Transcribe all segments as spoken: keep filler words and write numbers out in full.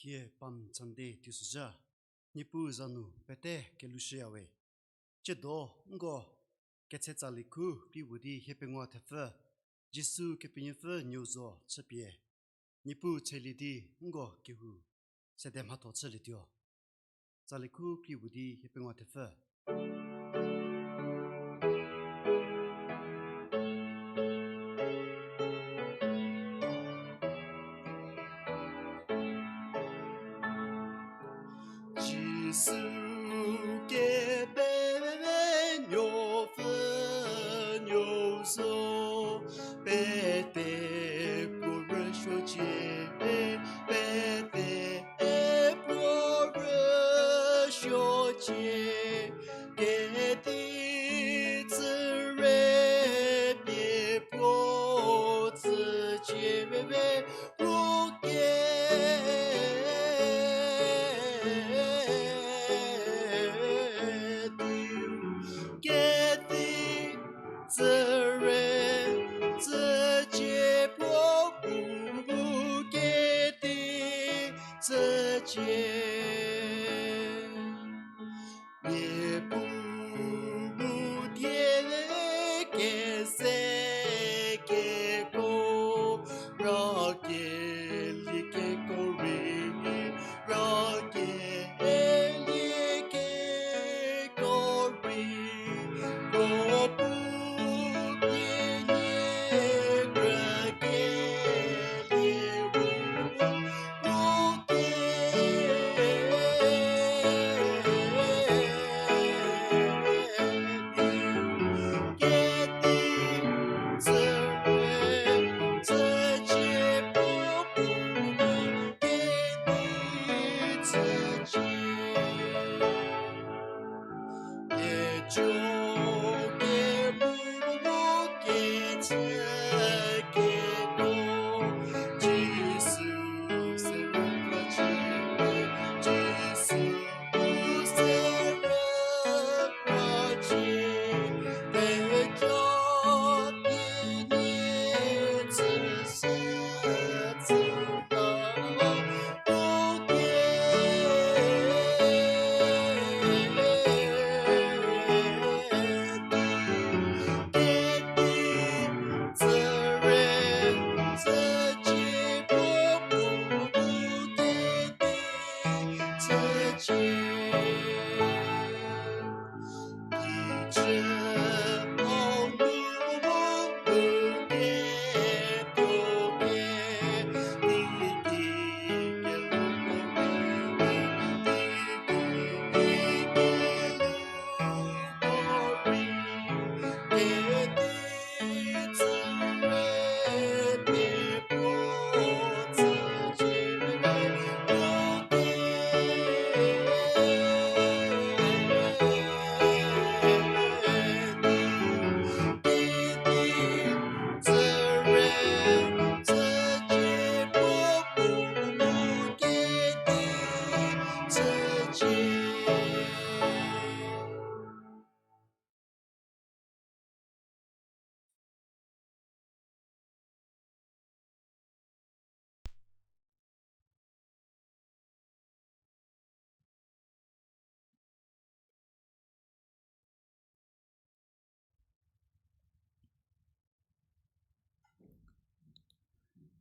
Süsie Palm Sunday teisozha, Niepuu za nu pete kelushüyawe. Tsiedo nko ketse tsali khu kri puo di hiepengou thepfü, Jisu Kepenuopfü nuou zo chüpie, Niepuu tshelie di nko kehou sede mhatho chülietuo. Tsali khu kri puo di hiepengou thepfü. Jisu Kepenuopfü nuou zo, pete puo rüsuocie, pete puo rüsuocie, kedi tsüre pie puo tsücie, puo ke kedi tsüre tsücie, puo bu kedi tsücie. Niepuu bu die keze keko, ra kelie keko rei, ra kelie keko rei, ko pu pie nie ra kelie ru.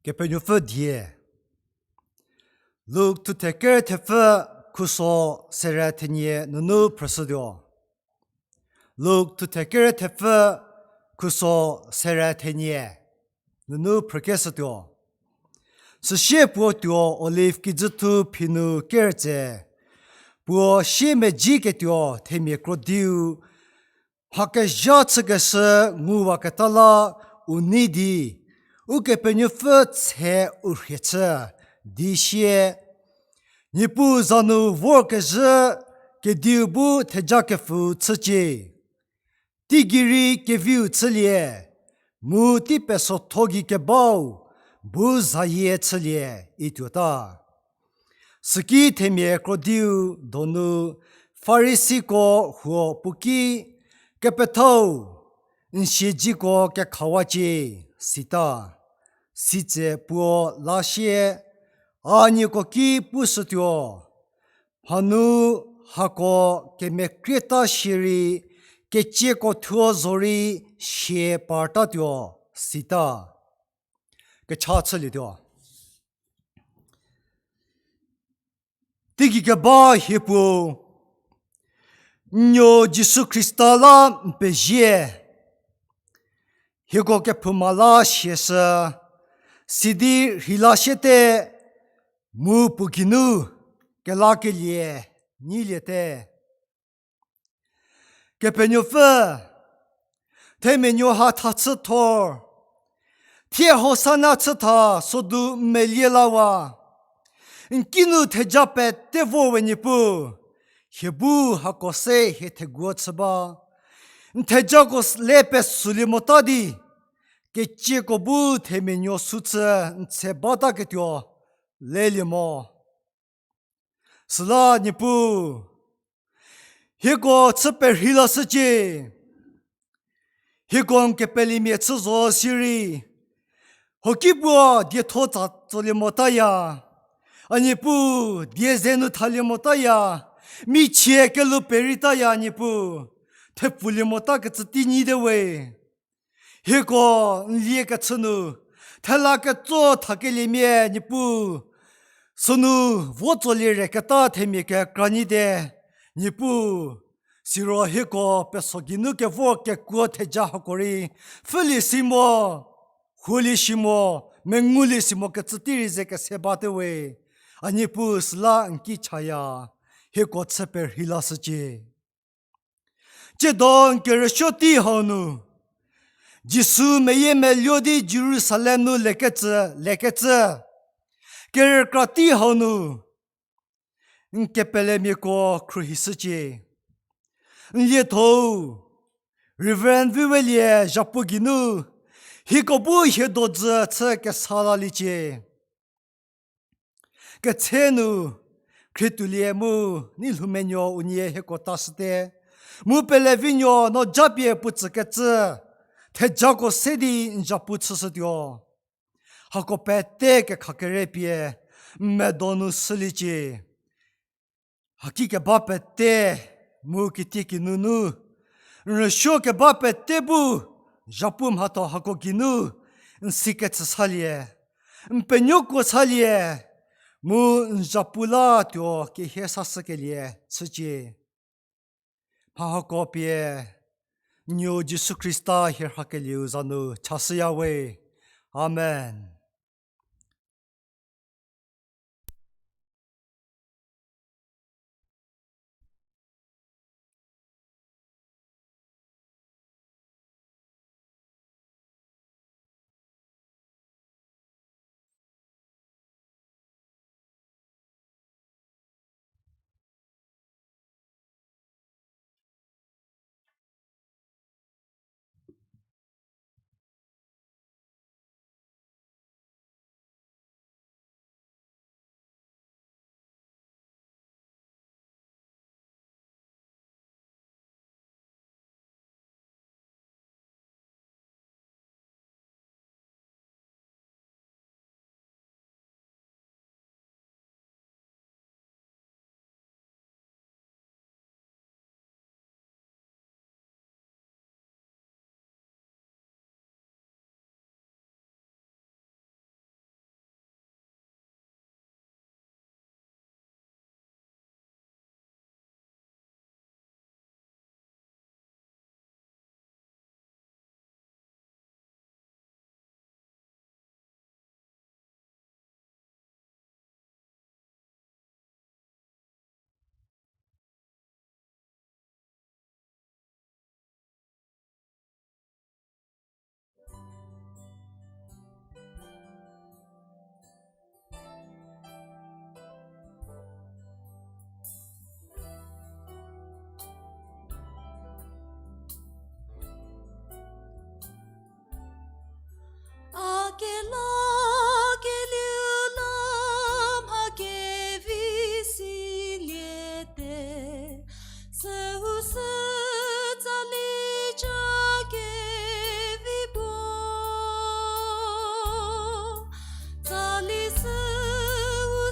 Kepenuopfü die. Luk thuthe kere thepfü khuso sere thenie nunu phrüshütuo. Luk thuthe kere thepfü khuso sere thenie nunu phrükeshütuo. Süsie puo tuo Olive kijüthu phinu keretse, puo siemedziketuo themia krodiu mha kezha chükeshü nguwaketa la u nei di, Ukepenuopfü tshe u rhie chü di sie, Niepuu za nu vorkezhü kediu bu thejakepfü chücie. Teigei rei keviu chülie, mu tei pesotho gei kebau bu zayie chülie, ituota. Süki themia krodiu donu Farisiko huo puo ki, Kepethau, n siedziko kekhawacie, sita. Sitse puo la sie, A nieko ki pushütuo, hanu hako kemekrieta shierei, kecieko thuo zorei sie partatuo, sita. Kecha chülietuo. Teigei keba hie Puo, n nuo Jisu Khrista la n pezie, hieko kephouma la siashü, sidi rheila siete, mu puo geinu kelakelie nyiliete. Kepenuopfü, themia nuo ha tha chüthor, thie Hosana chütha sodu n melie lawa, n kinu theja pete vor we Niepuu, hie bu hako se hie theguo chü ba. N thejako le pesülie mota di, kecieko bu themia nuo sü chü n tse bataketuo lelie mo. Süla Niepuu, hieko chü perhei lashücie. Hieko n kepelemiau chü zo sirei, hoki puo dietho tsa tsolie motaya, a Niepuu, die ze nu thalie motaya, michie kelu pereitaya Niepuu, thepfulie mota kecü tei nyite we. Hieko n lie kechü nu, thela ketso thakeliemia Niepuu, sünu vo tsolie reketa themia kekra nyite, Niepuu, siro hieko peso geinu kevor kekuo theja hako rei, pfhülie si mo, huolie si mo, mengulie si mo kecü tei rei ze kese bate we, a Niepuu süla n ki chaya, hieko chü perhei lashücie. Tsiedo n kerüsuo tei hau nu, Jisu meyiemeluo di Jerusalem nu lekecü, lekecü, kerükra tei hau nu, n kepelemiako khruohishücie. N lietho-u, Reverend Viwelie zhapu geinu, hieko bu hie dodzü chü kesa laliecie. Ketse nu, khrietuolie mu, Neilhoumenuo unie hieko tashüte. Mu pelevinuo no japie puo tsükecü, thejako se di n zhapu chüshütuo. Hako pete kekhakere pie, n medo nu shüliecie. Haki keba pete, mu kitiekinu nu, n rüsuo keba pete bu, zhapu mhatho hako geinu, n sikecü salie, n penuokuo salie, mu n zhapu la tuo kehie sashükelie chücie. Mha hako pie, n nuo Jisu Khrista hie rhakelieu za nu chashüya we. Amen. A kelakelieu la mha kevi siliete, süu sü tsali ca kevi puo, tsali süu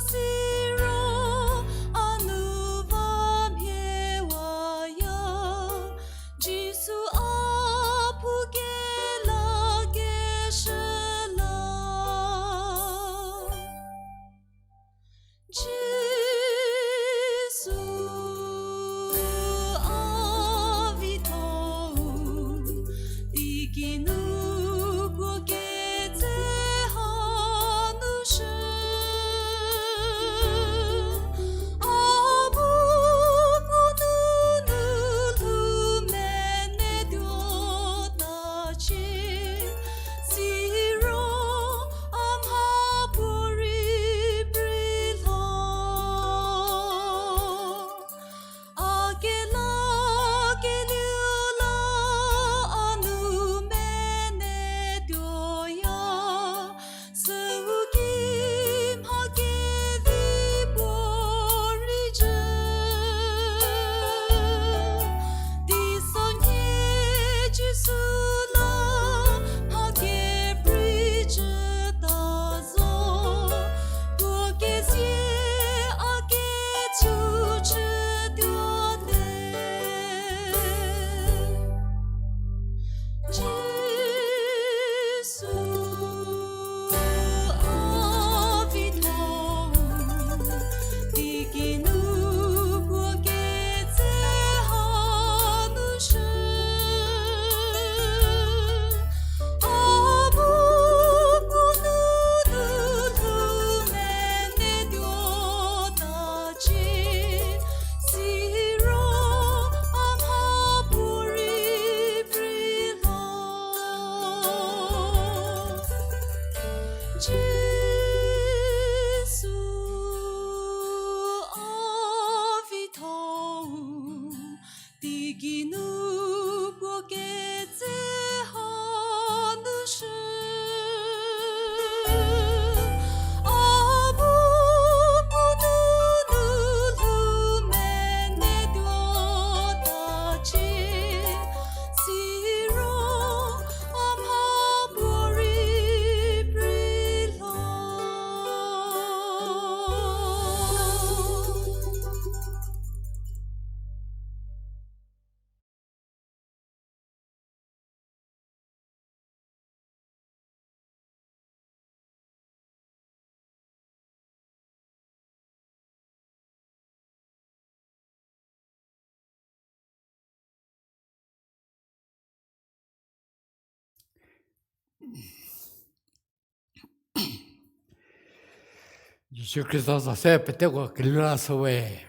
Jisu Khrista za se peteko kelula shüwe.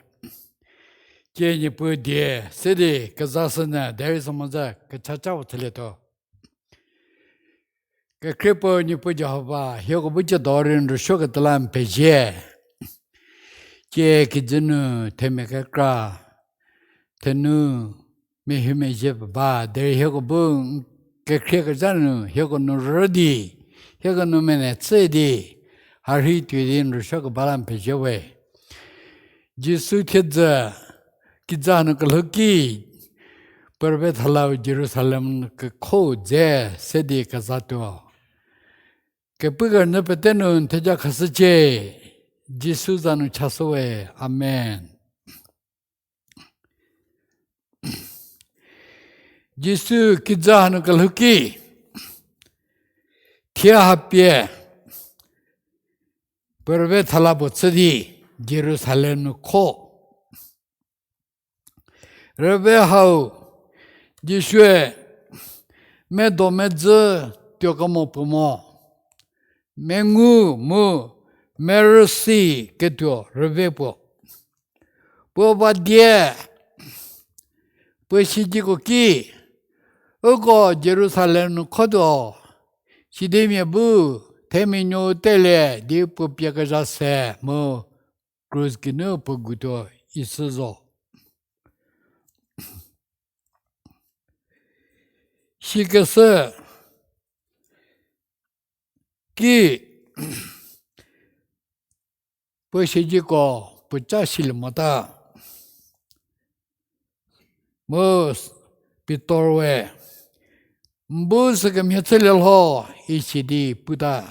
Tie Niepuu die se di kezashünyü derei sü mhodzü kechaca puo chülietuo. Kekhrie puo Niepuu Jihova, hieko bu tsiedo rei n rüsuoketuo la n pezie. Tie kijü nu themia kekra, thenu mehumezhie ba derei hieko bu n kekhrie kezha nu hieko nu rü di, hieko nu mene chü di, harhi tuo di n rüsuokeba la n pezie we. Jisu thiedzü kijü hanu kelhouki, puo rüve thalau Jerusalem nu kekho dze se di kezatuo. Kepu kerünyü pete nu n theja khashücie, Jisu za nu chashüwe. Amen. Jisu kijü hanu kelhouki, thie hapie puo rüve thala puo chü di Jerusalem nu kho. Rüve hau Jisue medo medzü tuokemo puo mo, mengu mu merüsi ketuo rüve puo. Puo va die, puo siezeko ki, uko Jerusalem nu khotuo, sidimia bu themia nuou telie di puo pie kezha se mu krus geinu puo gutuo isü zo. Sikeshü ki puo siezeko puoca silie mota. Mu Pitor we, n bu sükemhie chülie lho, isi di puta.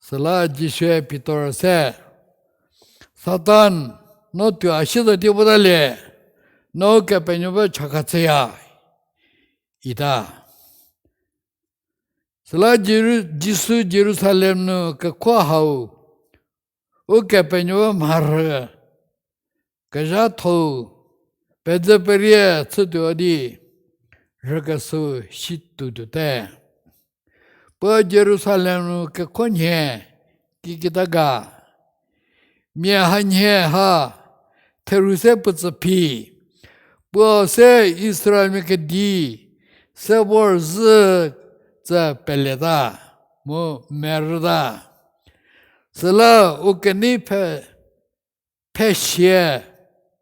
Süla Jisue Pitor se, Satan, no tuo a siezo di votalie, no Ukepenuopfü chakha chüya, ita. Süla Jisu Jerusalem nu kekho hau, Ukepenuopfü mharhü kezhathou pedzü perie chütuo di rhükeshüu situotuote. Puo Jerusalem nu kekho nhie kikita ga, mia hanhie ha therhu se puo tsü phi, puo se Israelmia kedi se vorzhü tse peleta mu merüta. Süla u kenei phe, phesie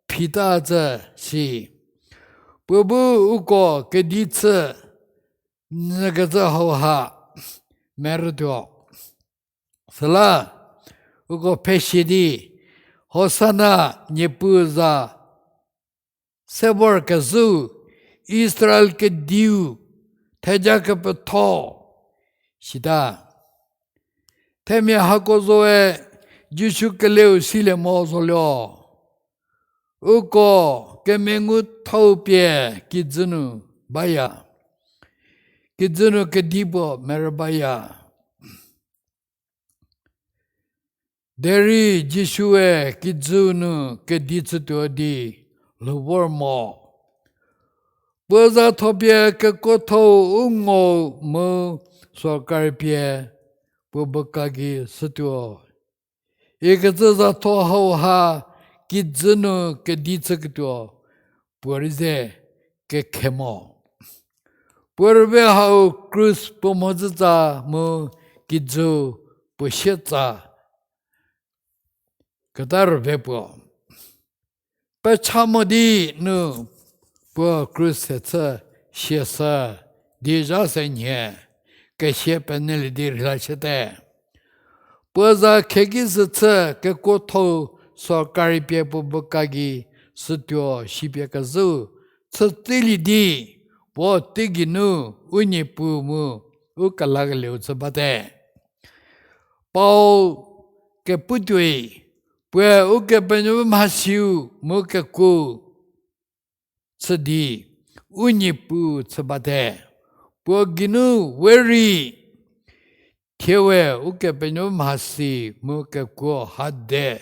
phita tse si. Puo bu uko kedi chü nyükecü hauha merütuo. Süla uko phesie di, Hosana, Niepuu za se vorkezhüu, Israel Kediu theja kepetho, sita. Themia hako zoe Jisu keleu silie mo zolie, uko kemengu thau pie kijü nu baya. Kijü nu kedi puo merü baya. Derei Jisue kijüu nu kedi chütuo di lhou vor mo. Puo za thopie kekuothou u ngo mu sorkari pie puo baka gei shütuo. Ikecü zatho hauha kijü nu kedi chüketuo puo rei ze kekhe mo. Puo rüve hau krus puo mhodzütsa mu kijüu puo sietsa keta rüve puo. Pecha mo di nu puo krus se chü siashü di zha se nhie kesia penyülie di rheila siete. Puo za kheki sü chü kekuothou sorkari pie puo baka gei shütuo sipie kezhüu chüteilie di, puo teigei nu u Niepuu mu u kelakelieu chü bate. Paul keputuoi, puoe Ukepenuopfü mhasiu mu kekuo chü di u Niepuu chü bate. Puo geinu we rei thie we Ukepenuopfü mhasi mu kekuo ha de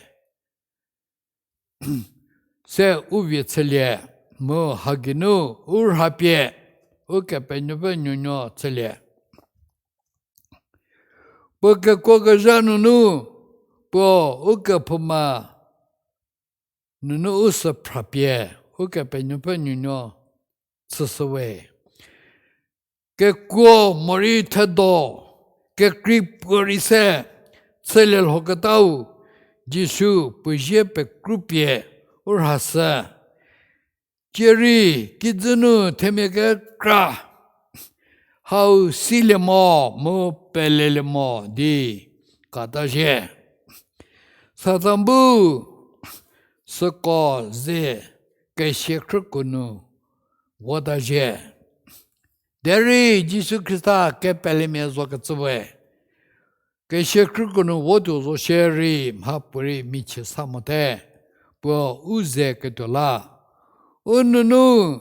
se u vie chülie, mu ha geinu u rhapie Ukepenuopfü nuonuo chülie. Puo kekuokezha nunu, puo u kephouma nunu u sü phrapie, Ukepenuopfü nuonuo chüshüwe. Kekuo morei thedo, kekrei puorei se, chülie lhoketau, Jisu puo zie pekrupie, u rhashü. Cierei, kijü nu themia kekra, hau silie mo, mu pelelie mo di, kata zhie. Satan bu, süko ze, kesia khrüko nu, vota zhie. Derei Jisu Khrista kepelemia zokecü we. Kesia khrüko nu votuo zo shierei mhapuorei michie sa mote. Puo u ze ketuo la. U nunu,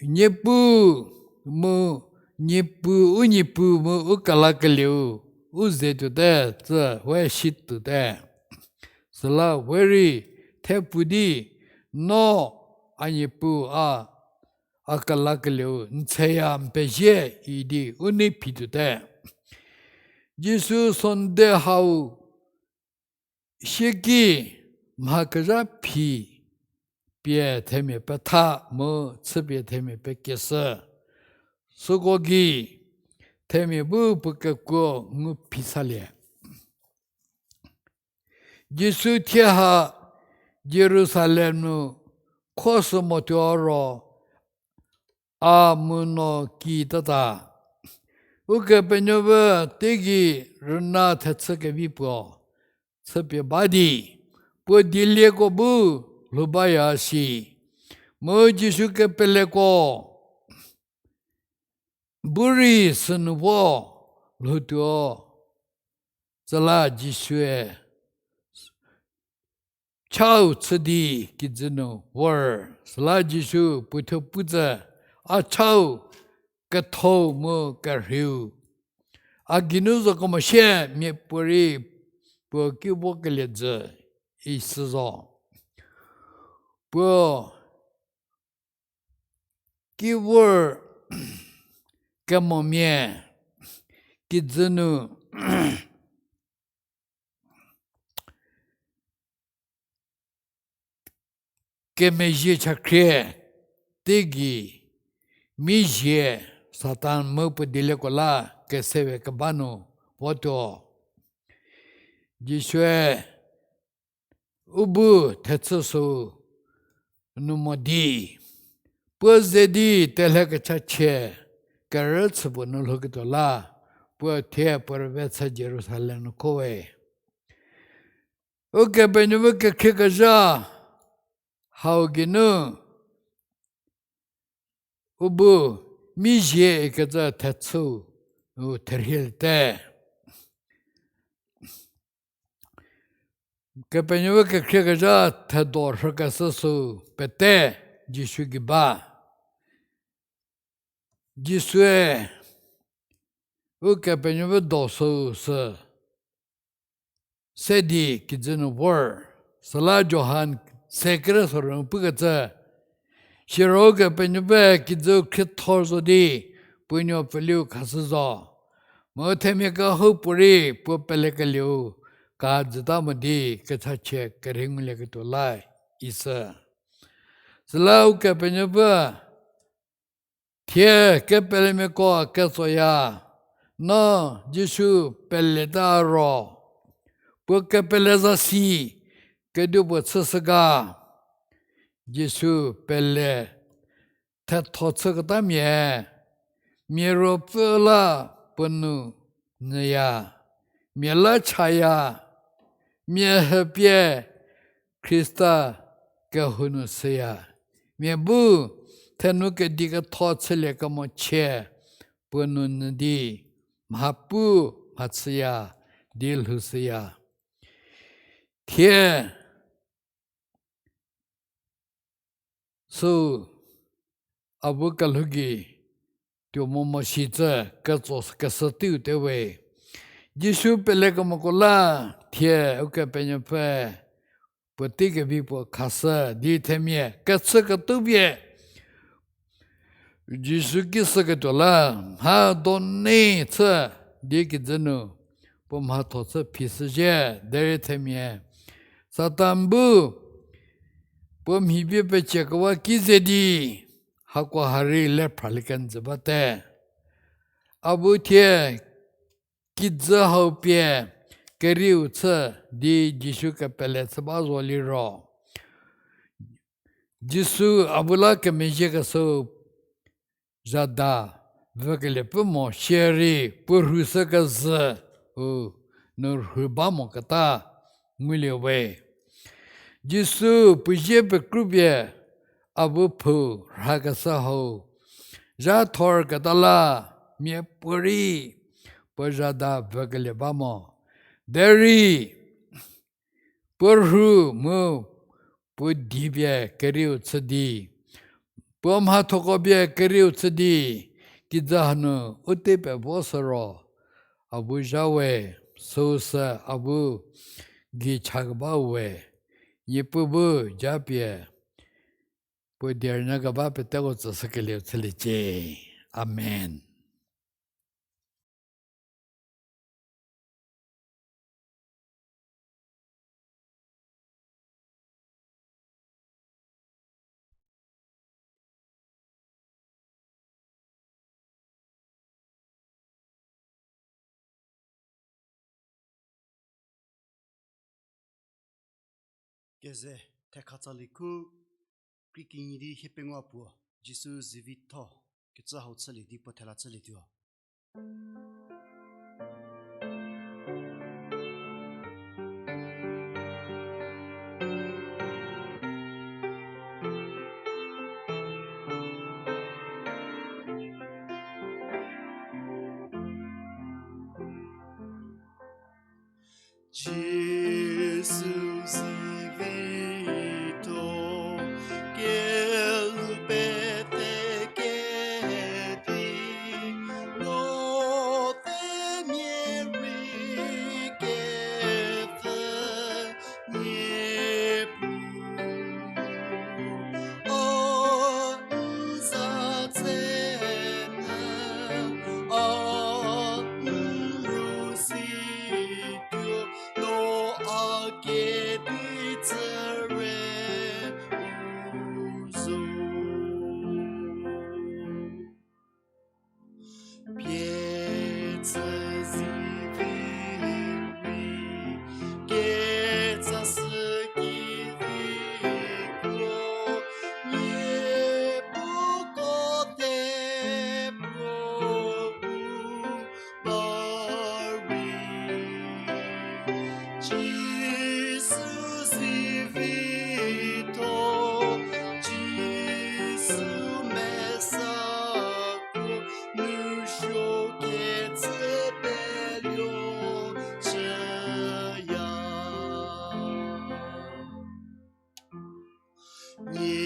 Niepuu mu, Niepuu, u Niepuu mu u kelakelieu, u ze tuote, tsü we shi tuote. Süla we rei, thepu di, no, a Niepuu a, a kelakelieu, n tsheya n pezie idi u nei phi tuote. Jisu Sunday hau sieki mha kezha phi pie themia petha mu chüpie themia pekieshü. Süko gei themia bu puo kekuo ngu phi salie. Jisu thie ha Jerusalem nu kho sü motuo ro a mu no ki tata. Ukepenuopfü teigei rüna thechü kevi puo chüpie ba di, puo dielieko bu lhou baya si. Mu Jisu kepeleko bu rei sünu vo lhoutuo. Süla Jisue chau chü di kijü nu vor, süla Jisu puothuo pu tsü, a chau ketho mu kerheiu, a geinu zo kemo sie miapuorei puo ki vokelie jü, isi zo. Puo ki vor kemomia kijü nu kemezhie chakhrie teigei mizie Satan mu puo dielieko la kesewe keba nu votuo. Jisue u bu thechü süu nu mo di, puo ze di telhe kechachie kerüchü puo nu lhouketuo la, puo thie puo rüve chü Jerusalem nu khowe. Ukepenuopfü kekhrie kezha hau geinu u bu mizie ikecü thechüu u therhiete. Kepenuopfü kekhrie kezha thedo rhükeshü süu pete Jisu gei ba. Jisue Ukepenuopfü do süu sü se di kijü nu vor, süla Johan se kere sorü nu pukecü, siro Ukepenuopfü kijüu khriethor zo di puo nuo pfüliu khashü zo. Mu themia kehoupuorei puo pelekelieu kajüta mo di kechachie kerhei ngulieketuo la, isü. Süla Ukepenuopfü thie kepelemiako ketsoya, no Jisu peleta ro, puo kepele zasi kedipuo chüshü ga. Jisu pele thetho chüketamia, mia ruopfü la puo nu nyüya, mia la chaya, mia hüpie Khrista kehou nu shüya, mia bu thenu kedi ketho chülie kemochie puo nu nyü di mhapu mhachüya di lhoushüya. Thie süu a bu kelhou gei tuo momo shi cü ketso keshü teiu te we. Jisu pelekemoko la thie Ukepenuopfü puotei kevi puo khashü di themia kechü ketupie Jisu ki shüketuo la mha do nei chü di kijü nu puo mhatho chü phi shüzhie, derei themia Satan bu puo mhi pie peciekewa ki ze di, hako ha rei le phraliekenjü bate. A bu thie kijü hau pie kerieu chü di Jisu kepele chü ba zo liro, Jisu a bu la kemezhiekeshüu zhada vükelie pfü mo shierei puo rhu sü kezhü u nu rhu ba moketa ngulie we. Jisu puo zie pekrupie a bu phou rhakeshü hau zha thorketa la miapuorei puo zhada vükelie ba mo. Derei puo rhu mu puo di pie kerieu chü di, puo mhathoko pie kerieu chü di, kijü hanu u tei pevo shü ro, a bu zha we, süu sü a bu gei chakeba we, Niepuu bu japie puo die rünyü keba peteko tsüshükelieu chüliecie. Amen. Keze thekha tsali khu, kri kinyi di hiepengou puo, Jisu zivitho, kecü hau chülie di puo thela chülietuo. Jisu zivitho, kelhou pete kedi, no themia rei kepfü Niepuu, a n za tse nyü, a n ru si tuo, no a kedi tsüre u zo. Pie tsü zivi rei, ketsa sü ki vi kuo, Niepuu ko te puo u ba rei. Jisu zivitho, Jisu mesa kuo, nu suo kecü peluo chüya. Nie